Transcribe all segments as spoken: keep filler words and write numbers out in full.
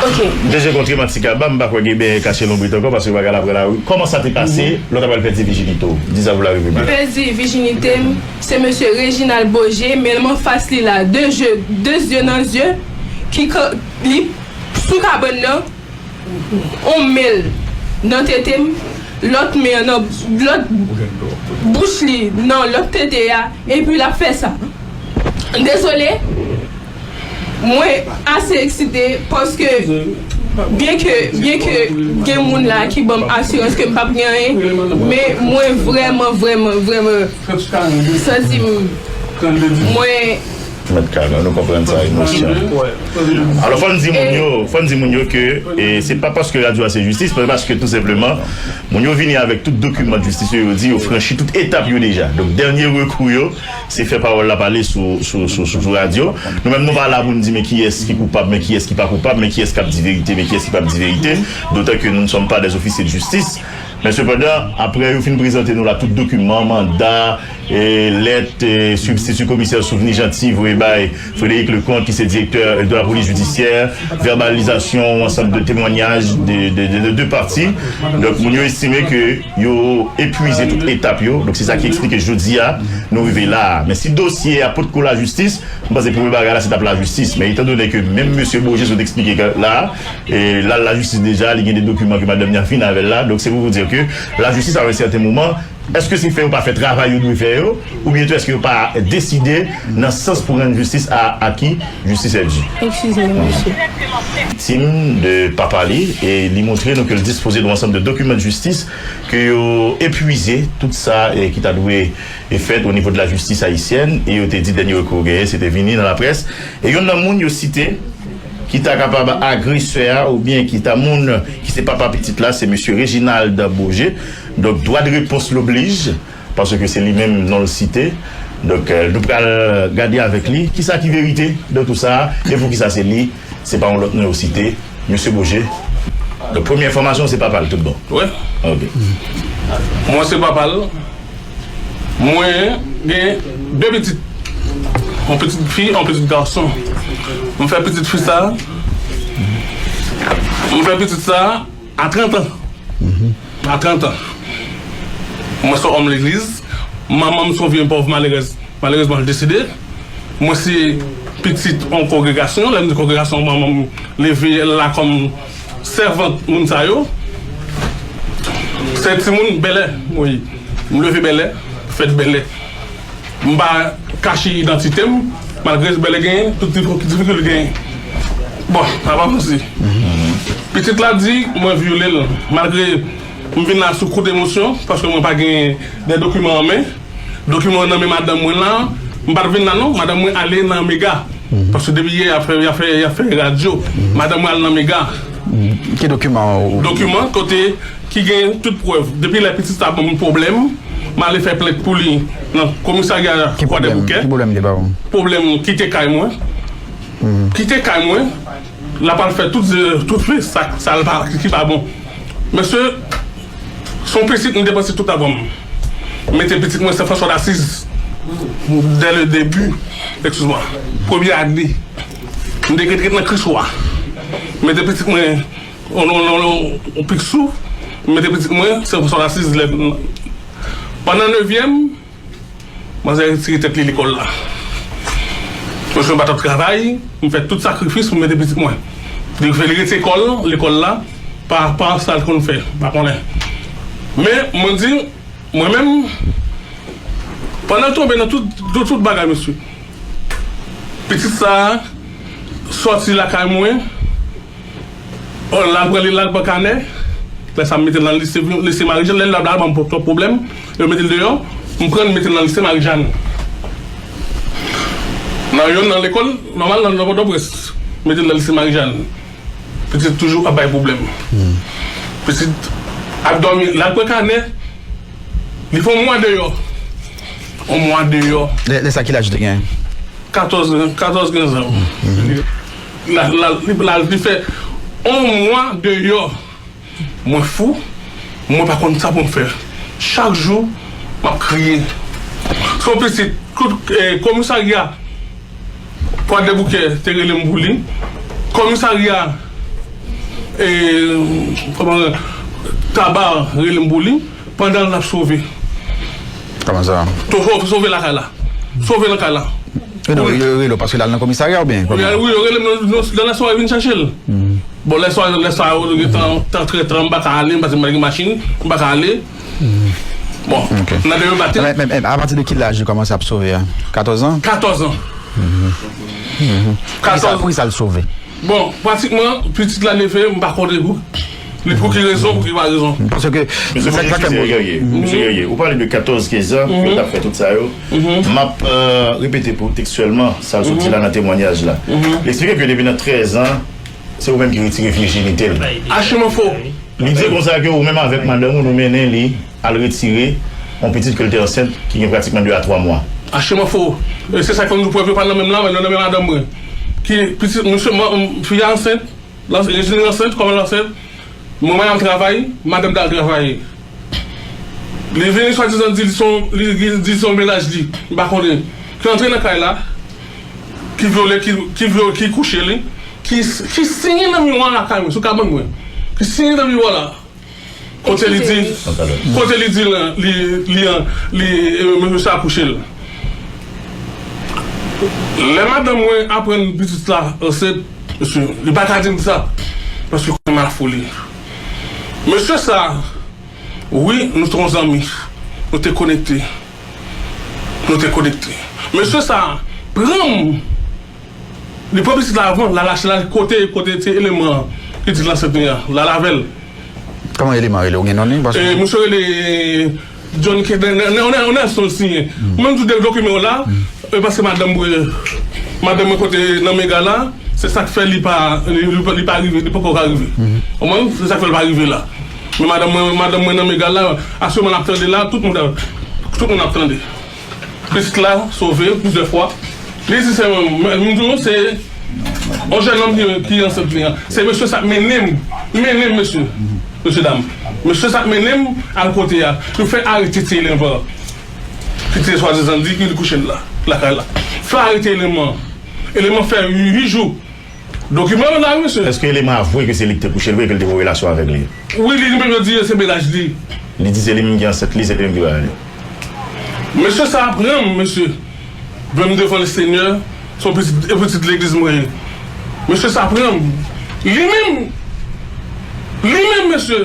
Ok. D G kontre Matika ba, m pa kwè gen bèy kache lonbrit ankò, paske bagay la pran lari. Kòman sa te pase, lè w ta pral pèdi vijinite w? Di sa pou la repiblik. Pèdi vijinite m, se mesye Reginald Boje, men m anfas li la, de je, de zye nan zye, ki ka, li sou kabann nan, on men l nan tete m, lòt men an nan, lòt bouch li nan lòt tete a, epi l ap fè sa. Dezole, mwen ase eksite paske byenke, byenke gen moun la ki ban m asirans ke m p ap gen anyen, men mwen vrèman, vrèman, vrèman santi m, mwen Mèt Carla, nou konprann sa, emosyon. Alò, fò n di moun yo, fò n di moun yo ke, e, se pa paske radyo a se jistis, men paske tou senpleman, moun yo vini avèk tout dokiman jistis yo, yo di yo franchi tout etap yo deja. Donk, dènye rekou yo, se fè pawòl la pale sou, sou, sou, sou, sou radyo. Nou menm, nou pa la pou n di men kiyès ki koupab, men kiyès ki pa koupab, men kiyès k ap di verite, men kiyès ki p ap di verite. D'autant que nous ne sommes pas des officiers de justice. Men sepandan, apre yo fin prezante nou la tout dokiman, manda, e, lèt, e, sibstiti komisè Souvni Janti voye bay Frédéric Leconte, ki se direktè de la polis jidisyè, vèbalizasyon yon ansanm de temwanyaj de, de, de, de de pati. Donk, moun yo estime ke yo epwize tout etap yo. Donk, se sa ki eksplike jodi a, nou rive la a. Men si dosye a potko lajistis, m panse premye bagay la, se t ap lajistis. Men etan done ke menm mesye Boje sot eksplike ke la a, e, l al lajistis deja, li gen de dokiman ke madanm li an fin avè l la. Donk, se pou vous dire que lajistis, à un certain moment, èske se fè yo pa fè travay yo dwe fè yo, oubyen tou èske yo pa deside nan sans pou rann jistis a, a qui justice est due? Excusez-moi, monsieur. Viktim de papa li, e li montre nou ke l dispoze de yon ansanm de dokiman de jistis ke yo epwize tout sa, e, ki ta dwe e fèt o nivo de la jistis ayisyèn, e yo te di dènye rekou yo genyen, se te vini nan laprès. E youn nan moun yo site ki ta kapab agresè a, oubyen ki ta moun ki se papa pitit la, se mesye Reginald Boje. Donk, dwa de repons l oblij, paske se li menm non l site. Donk, e, nou pral gade avèk li kisa ki verite de tou sa a, e poukisa se li, se pa yon lòt non yo site, mesye Boje. Donk, premye enfòmasyon, se papa l, tout bon. Wi. Ok. Mwen se papa l. Mwen gen de pitit. Yon pitit fi, yon pitit gason. Mwen fè pitit fi sa. Mwen fè pitit sa a trant an. A trant an. Mwen se yon òm legliz. Manman m se yon vye pòv malerèz. Malerezman, l desede. Mwen se pitit yon kongregasyon. Lè m di kongregasyon, manman m leve la kòm sèvant moun sa yo. Se timoun bèlè, wi. M leve bèlè, fèt bèlè. M pa kache idantite m, malgre bèlè genyen, tout difikilte genyen. Bon, sa pa fasil. Pitit la di, mwen vyole l. Malgre m vin la sou kout emosyon, paske mwen pa gen de dokiman an men. Dokiman nan men madanm mwen la, m pa t vin la non, madanm mwen ale nan Mega. Paske depi yè, y ap fè, y ap fè, y ap fè radyo. Madanm mwen al nan Mega. Ki dokiman ou? Dokiman kote ki gen tout prèv. Depi lè pitit sa ban m pwoblèm, m ale fè plent pou li nan komisarya Kwadèboukè. Ki pwoblèm li te ba ou? Pwoblèm kite kay mwen. Kite kay mwen. L ap al fè tout, tout fi sa, sa l pa, ki pa bon. Mesye, se yon pitit, m depanse tout lavi m. M mete pitit mwen Sen Franswa Dasiz. Dès le début, excuse-moi, premye ane, m te ret, ret nan Kriswa. M mete pitit mwen, on, on, on, on, on pik sou, m mete pitit mwen Sen Franswa Dasiz. Lè, pandan nevyèm, manzè retire tèt li lekòl la. Mesye m pa t ap travay, m fè tout sakrifis pou m mete pitit mwen. Li fè li rete lekòl, lekòl la, pa, pa sa l konn fè, m pa konnen. Men, mwen di, mwen menm, pandan l tonbe nan tout, tout, tout bagay, mesye, pitit sa a sòti lakay mwen, l al pran, l al pran kanè. Lè sa a, m mete l nan lise, lise Marijàn. Lè l la, la ban m twòp pwoblèm, yo mete l deyò. M pran l, mete l nan lise Marijàn. Nan yonn nan lekòl nòmal nan, nan Pòtoprens. Mete l nan lise Marijàn. Pitit toujou ap bay pwoblèm. Pitit ap dòmi, l al pran kanè. Li fè yon mwa deyò. Yon mwa deyò. Lè, lè sa, ki laj li te gen? Katòz, katòz, kenz an. La, la, li, la, li fè yon mwa deyò. Mwen fou. Mwen pa konn sa pou m fè. Chak jou, m ap kriye. Se yon pitit, kout, eh, komisarya Kwadèboukè te rele m pou li. Komisarya e, kòman, Taba rele m pou li, pandan l ap sove. Kòman sa? To sove, sove lakay la. Sove nan kay la. E non, yo rele w paske l al nan komisarya oubyen kòman? Wi, yo rele m nan, nan, nan lè swa yo vin chache l. Bon, lè swa, lè swa yo gen tan, tan trè tan, m pa ka ale, m pa gen machin, m pa ka ale. Bon, nan demen maten. Men, men, men, apati de ki laj li kòmanse ap sove a? Katòz an? Katòz an. Poukisa, poukisa l sove? Bon, pratikman, pitit la leve, m pa konnen pou, li pou ki rezon, pou ki pa rezon. Paske, Mesye, sa, sa fè m poze. Guerrier, Mesye Guerrier, ou pale de katòz kenz an, ke yo t ap fè tout sa yo. M ap, euh, repete pou tekstyèlman sa l soti la nan temwanyaj la. Li eksplike ke depi nan trèz an, se ou menm ki retire vijinite l. Achiman fo. Li di konsa ke ou menm avèk madanm ou, nou mennen li al retire yon pitit ke l te ansent, ki gen pratikman de a twa mwa. Achiman fo. E se sa k fè m di w prèv yo pa nan men m la, men nan men madanm mwen. Ki pitit, mesye, fi a ansent, Rejine ansent, kòman l ansent? Manman l al travay, madanm t al travay. Li vini swadizan di l se yon, li, li di se yon mennaj li, m pa konnen. Ki antre nan kay la, ki vyole, ki, ki vyole, ki kouche li, ki, ki siyen nan miwa lakay mwen, sou kabann mwen. Ki siyen nan miwa la. Kote li di, kote li di la, li, li, li, e, mesye sa kouche l. Lè madanm mwen aprann pitit la ansent, mesye, li pa ka di m sa. Paske konnen m al fou li. Mesye sa, wi, nou se yon zanmi. Nou te konekte. Nou te konekte. Mesye sa, pran m. Li pran pitit la avan, l al achte l, kote, kote ti eleman an ki di l ansent li an, l al avè l. Kòman eleman rele? Ou gen non li? Paske E, mesye rele John K, nan, nan, nan, nan, nan son siyen. Mwen, m di w de dokiman yo la, e, paske madanm mwen, madanm mwen kote nan Mega la, se sa k fè li pa, li, li pa, li pa rive, li poko ka rive. Konprann? Se sa k fè l pa rive la. Men madanm mwen, madanm mwen nan Mega la, aktyèlman n ap tande la, tout moun, tout moun ap tande. Pitit la sove plizyè fwa. Li di se, m, m di nou se yon jèn nonm ki, ki ansent li an. Se mesye sa k mennen m. Li mennen m, mesye. Mesye dam. Mesye sa k mennen m al kote a. Yo fè arete ti eleman ki te swadizan di ki li kouche l la, lakay la. Fè arete eleman. Eleman fè uit jou. Dokiman yo la, wi, mesye. Èske eleman avwe ke se li ki te kouche l vre, ke l te gen relasyon avèk li? Wi, li menm yo di se mennaj li. Li di se li menm ki ansent li, se li menm ki ba li. Mesye sa pran m, mesye. Pran m devan Lesenyè, se yon pitit, e pitit legliz mwen ye. Mesye sa pran m. Li menm, li menm, mesye,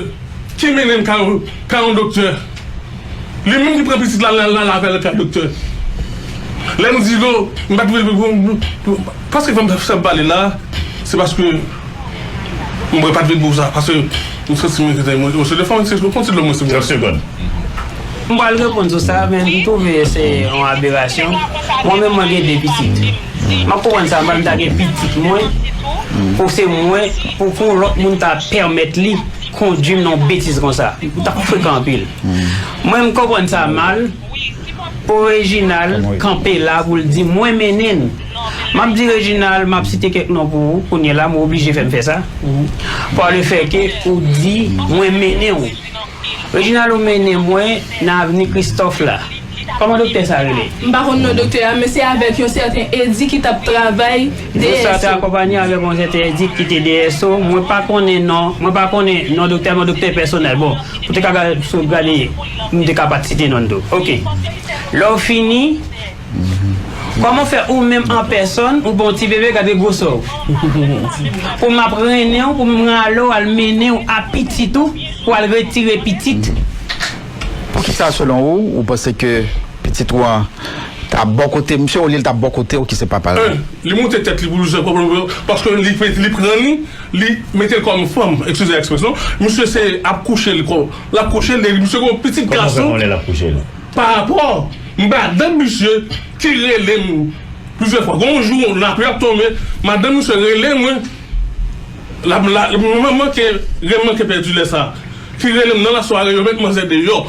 ki mennen m ka yon, ka yon doktè. Li menm ki pran pitit la, l al, l al avè l ka doktè. Lè m di l, m pa t vle pou, pou, pou, paske fè m, fè m pale la, se paske m pa t vle pou sa, paske m santi m enkyete, mwen, mwen se de fanm, se konn ti dlo mwen se mwen. Trant segonn. M pral reponn sou sa, men m twouve se yon aberasyon. Mwen menm, mwen gen de pitit. M ap konprann sa, m pa ta gen pitit mwen, pou se mwen, pou, pou lòt moun ta pèmèt li kondui m nan yon betiz konsa. Ou t ap frekan anpil. Mwen, m konprann sa mal. Pou Reginald kanpe la pou l di mwen mennen l. M ap di Reginald, m ap site kèk non pou ou, kounye la, mwen oblije fè m fè sa. Par le fait que ou di mwen mennen w. Reginald, ou mennen mwen nan avni Kristòf la. Kòman doktè sa rele? M pa konn non doktè a, men se avèk yon sèten Edi ki t ap travay Doktè a te D S O. Akonpanye avèk yon sèten Edi ki te D S O. Mwen pa konnen non, mwen pa konnen non doktè, men doktè pèsonèl. Bon, pou te ka gade, sou gade, m te ka pa t site non l tou. Ok. Lè w fini, kòman fè ou menm an pèsòn, ou pa yon ti bebe, gade gwosè w? Pou m ap rennen w, pou m rale w, al mennen w a pitit ou, pou al retire pitit? Poukisa, selon ou, ou panse ke pitit ou an t ap bò kote misye, olye l t ap bò kote ou ki se papa l? En, li moute tèt li pou l jwenn pwoblèm, paske li, li pran li, li mete l kòm fanm, eskize ekspresyon. Misye se ap kouche l, kò, l ap kouche l, misye gon pitit gason. Kòman w fè konnen l ap kouche l? Pa rapò, madanm misye ki rele m plizyè fwa. Gon jou, lapli ap tonbe, madanm misye rele mwen, la, la, mwen manke, mwen manke pèdi lè sa. Ki rele m nan lasware, yo met manzè deyò.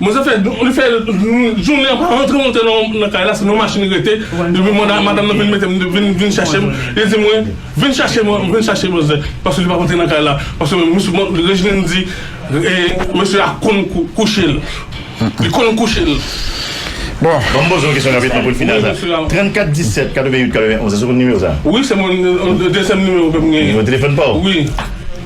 Manzè fè, li fè jounen an pa rantre monte nan, nan kay la, se nan machin li rete. Depi manda-, madanm nan vin mete m, vin, vin chache m. Li di mwen, vin chache mwen, vin chache manzè. Paske li pa rantre nan kay la. Paske mesye, Reginald di, e, mesye a konn kou-, kouche l. Li konn kouche l. Bon. Bon, m poze yon kesyon rapidman pou n fini sa. Wi, mesye. Trannkat disèt katrevenn uit katrevenn onz, èske w konn nimewo sa? Wi, se mwen, e, dezyèm nimewo ke m genyen. Nimewo telefòn pa w? Wi.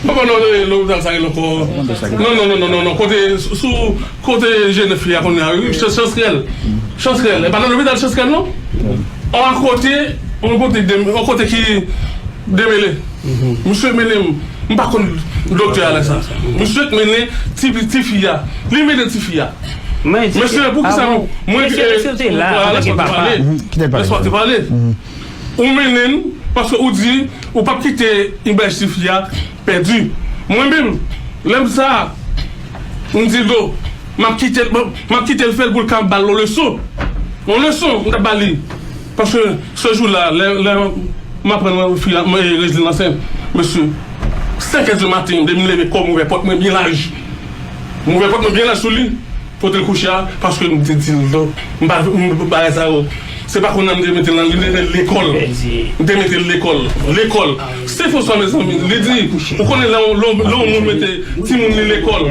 Mwen pa konn nan lopital sa rele ankò. Non, non, non, non, non, non. Kote, sou, kote Jenèf li a kounye a, wi, Chans Rèl. Chans Rèl. E pa nan lopital Chans Rèl, non? An kote, an kote, an kote ki demele. Misye mennen m, m pa konn doktè a lè sa. Misye k mennen ti, ti fi a. Li mennen ti fi a. Mesye, pou ki sa nou, mwen, mesye, mesye te la, an tanke papa. Lès mwen te pale. Ou mennen l, paske ou di, ou p ap kite imaj ti fi a pèdi. Mwen menm, lè m sa, m di do, m ap kite l, m ap kite l fè l pou l ka ba l yon leson. Yon leson, m t ap ba li. Paske se jou la, lè, lè m aprann mwen fi a, mwen Rejeline ansent, mesye, senk è di maten, depi m leve kò m ouvè pòt mwen byen laj. M ouvè pòt mwen byen laj sou li. Kote l kouche a, paske m te di l, non, m pa, m pa bagay sa yo. Se pa kounye a m te mete l nan, li te mete l lekòl. M te mete l lekòl. Lekòl. Sen Franswa, mezanmi, li di, ou konnen lè yon, lè yon, lè yon moun mete timoun li lekòl,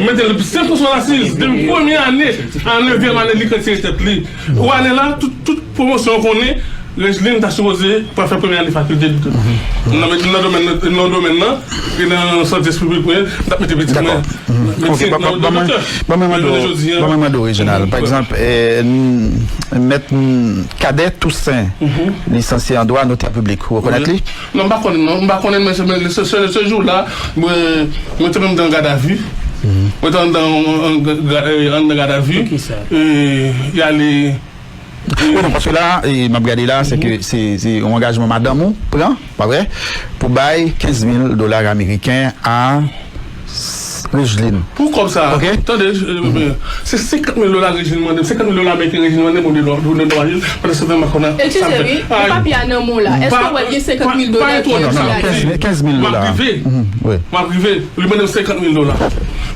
mete l Sen Franswa Lasiz, depi premye ane a nevyèm ane, li k retire tèt li. Ou ane la, tout, tout pwomosyon ou konnen, Rejeline ta sipoze pral fè premye ane fakilte nan, nan domèn, nan domèn nan, e nan sante piblik mwen, m t ap mete pitit mwen. Medsin, nan doktè. Ban mwen mande w, ban mwen mande w, Reginald. Pa egzanp, eh, n- mèt n- Cadet Toussaint, lisansye an dwa, notè piblik. Ou rekonèt li? Non, m pa konnen, non. M pa konnen, men se, men se, se, se jou la, mwen, mwen te menm te an gadavi. Mwen te anndan, an, an, ga- eh, anndan gadavi. Pou ki sa? E, y ale Wi, non, paske la, e, m ap gade la, se ke se, se yon angajman madanm ou pran, pa vre, pou bay kenz mil dola ameriken a Rejeline. Pou kòb sa, tande, se senkant mil dola Rejeline mande m, senkant mil dola ameriken Rejeline mande m pou m dedomajel, pandan se tan m pa konnen sa m fè. Eskize, wi, men papye a nan men w la. Èske w wè l gen senkant mil dola ki nan papye a? Kenz mil dola. M ap rive. M ap rive. Li mande m senkant mil dola.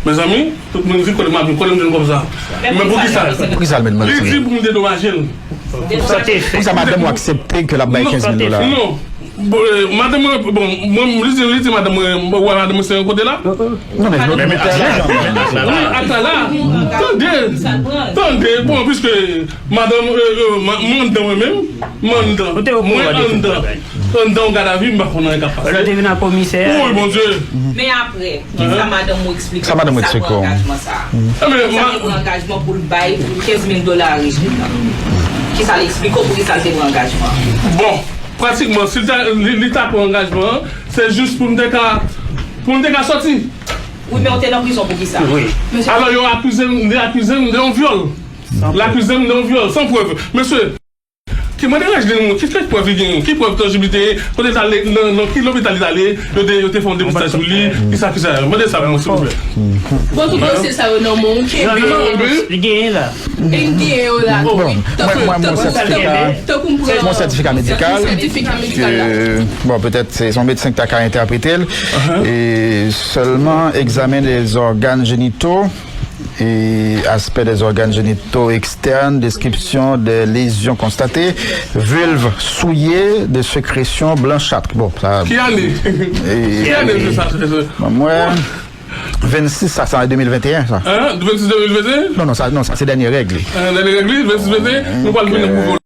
Mezanmi, tout moun vin kote m ap vin, kote m jwenn kòb sa. Men pou ki sa? Pou ki sa l mande? Li di pou m dedomaje l. Pou ki sa madanm ou aksepte ke l ap bay kenz mil dola? Non. Bon, eh, madanm mwen, bon, mwen, li di, li di madanm mwen, mwen wè madanm mwen se yon kote la. Non, men, non, men, men, wi, ata la. Tande, tande, bon, piske madanm, eh, eh, ma- mwen anndan mwen menm, mwen anndan, mwen anndan, anndan yon gadavi, m pa konn anyen k ap pase. Lè te vin a komisè. Wi, Bondye. Men apre, kisa madanm ou eksplike w? Sa madanm ou eksplike w? Kisa pran angajman sa a? Kisa te pran angajman pou l bay pou kenz mil dola a Rejeline nan? Kisa l eksplike w pou kisa l te pran angajman an? Bon, pratikman, si l ta, li, li ta pran angajman an, se jis pou m te ka, pou m te ka sòti. Wi, men w te nan prizon pou kisa? Wi. Mesye, Alò, yo akize m, yo akize m de yon vyòl. Yo akize m de yon vyòl, san prèv. Mesye, ki mande Rajlin, ki, ki prèv li genyen? Ki prèv tanjib li te genyen? Kote l t ale, nan, nan ki lopital li t ale, yo te, yo te fè yon depistaj sou li, kisa, kisa. Mande sa pou mwen, silvouplè. Bon, tout dosye sa yo nan men w, kenbe. Li genyen la. E n genyen yo la. Bon, mwen, mwen, mwen, Tankou sètifika, tankou m pran mon sètifika medikal, sètifika medikal la. Ke, bon, petèt se yon medsen ki ta ka entèprete l. E seulement examen des organes génitaux et aspect des organes génitaux externes, description des lésions constatées, vulve souillée, des sécrétions blanchâtres. Bon, sa. Ki ane? Ki ane se sa? Mwen, vennsis, sa, sa an de mil venteyen, sa. Hein? Vennsis de mil venteyen? Non, non, sa, non, sa se dènye règ li. Nan dènye règ li, vennsis venteyen, nou pral vin pou